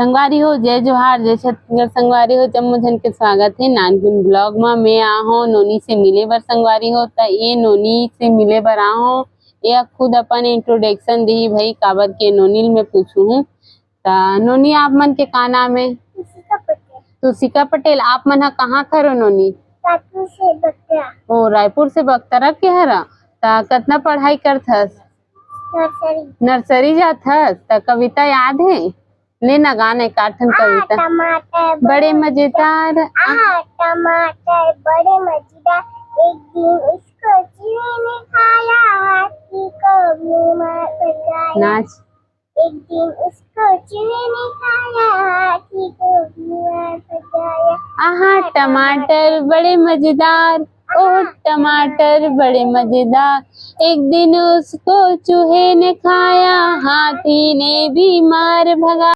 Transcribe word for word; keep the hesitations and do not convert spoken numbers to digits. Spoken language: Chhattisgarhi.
संगवारी हो, जय जोहार, जय छत्तीसगढ़। संगवारी हो, जम्मो झन के स्वागत हे नानकुन ब्लॉग म। मैं आ हों नोनी से मिले बर संगवारी हो, त ये नोनी से मिले बर आ हों। ये खुद अपन इंट्रोडक्शन दिही भाई, काबर के नोनी ल मैं पूछू हूँ। त नोनी, आप मन के का नाम हे? तुशिका पटेल। तुशिका पटेल, आप मन ह कहाँ के हरो नोनी? रायपुर से बख्तरा। ओ, रायपुर से बख्तरा के हरा। त कतना पढ़ाई करथस? नर्सरी। नर्सरी जाथस? त कविता याद हे? ले ना, गा ना एक आठ ठन आ कविता। टमाटर बड़े बड़े मजेदार। आ टमाटर बड़े मजेदार, एक दिन उसको चूहे ने खाया, हाथी को भी मार पकाया। नाच। एक दिन उसको चूहे ने खाया, हाथी को भी मार पकाया। आहा, टमाटर बड़े मजेदार, ओह टमाटर बड़े मजेदार, एक दिन उसको चूहे ने खाया, हाथी ने भी मार भगाया।